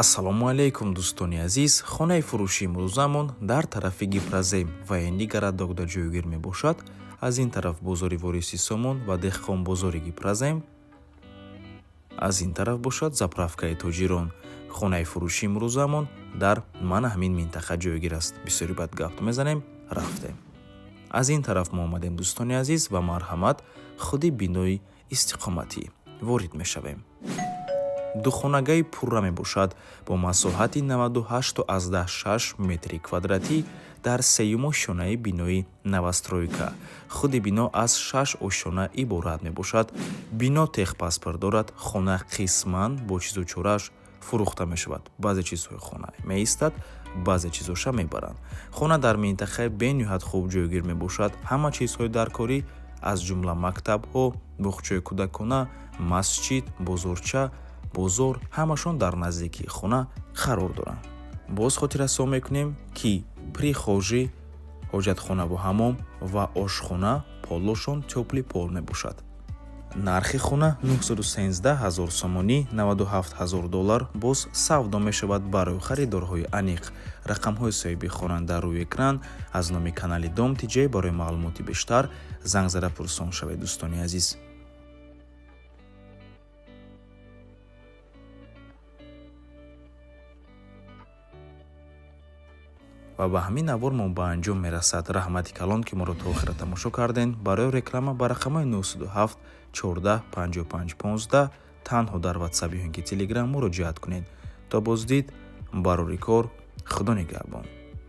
Ассалому алайкум, дӯстони азиз. Хонаи фурӯши имрӯзамон дар тарафи Гипрозем ва Энди городок да ҷойгир мебошад. Аз ин тараф бозори Вориси Сомон ва деҳқонбозори Гипрозем, аз ин тараф бошад заправкаи тоҷирон. Хонаи фурӯши имрӯзамон дар мана ҳамин минтақа ҷойгир аст. Бисёри бад гап мезанем, рафтем. Аз ин тараф мо омадем, дӯстони азиз, ва марҳамат, худи бинои истиқоматӣ ворид мешавем. Духонагаи пурра мебошад бо масоҳати 98,6 метри квадратӣ дар сеюм ошёнаи бинои новостройка. Худи бино аз шаш ошёна иборат мебошад. Бино техпаспорт дорад. Хона қисман бо чизу чорааш фурӯхта мешавад. Баъзе чизҳои хона меистад, баъзе чизоша мебаранд. Хона дар минтақаи бениҳоят хуб ҷойгир мебошад. Ҳама чизҳои даркорӣ, аз ҷумла мактабҳо, буғчаи кӯдакона, масҷид, бозорча, бозор ҳамашон дар наздикии хона қарор доранд. Боз хотиррасон мекунем, ки прихожий, ҳоҷатхонаву ҳамом ва ошхона полошон тёплый пол мебошад. Нархи хона 913 ҳазор сомонӣ, 97 ҳазор доллар, боз савдо мешавад. Барои харидорҳои аниқ рақамҳои соҳиби хона дар рӯи экран. Аз номи канали Дом Тиҷей барои маълумоти бештар занг зада пурсон шавед, дӯстони азиз. Ва ба ҳамин навор мо ба анҷом мерасад. Раҳмати калон, ки моро то охира тамошо кардем. Барои реклама ба рақамҳои 907 14 55 15 танҳо дар Ватсап ё ин ки Телеграм муроҷиат кунед. То боздид, барори кор, Худо нигаҳбон.